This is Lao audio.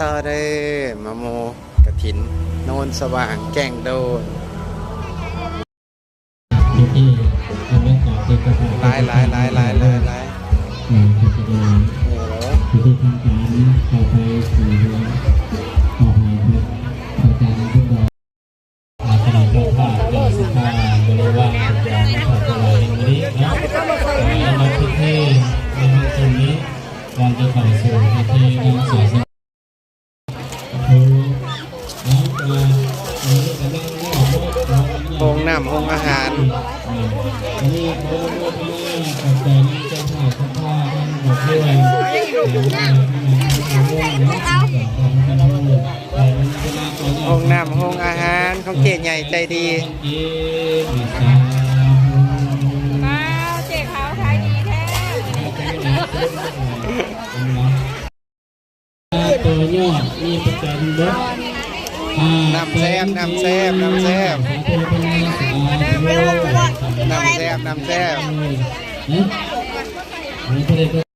ຕໍ່ເດີ ມາໂມກະຖິນໂນນສະຫວ່າງແກ້ງໂດນ. ຫຼາຍໆ ຫຼາຍໆ ຫຼາຍໆ ຫຼາຍໆ ເອີ ກໍສະແດງ ເອີ ພິທີທາງການເຂົ້າໄປສູ່ເຮືອນ ເຂົ້າຫາພະອາຈານພຸດດອກ ອາ ຄະນະເຈົ້າພາບ ເຈົ້າສັດທາ ບໍລິວານ ອາຈານ ພະຖວາຍໃນມື້ນີ້ເນາະ. ແລະ ໃນພິທີ ໃນມື້ນີ້ ກ່ອນຈະເຂົ້າສູ່ພິທີງານສາສະໜາ ໂຮງນ້ຳໂຮງອາຫານ ໂຮງນ້ຳໂຮງອາຫານຂອງເຈ້ໃຫຍ່ໃຈດີ. ວ້າວ ເຈ້ຂາວຂາຍດີແທ້. ຕໍ່ຍອດມີປະຈຳເບິດ ນ້ຳແຊບ ນ້ຳແຊບ ນ້ຳແຊບ ນ້ຳແຊບ ນ້ຳແຊບ.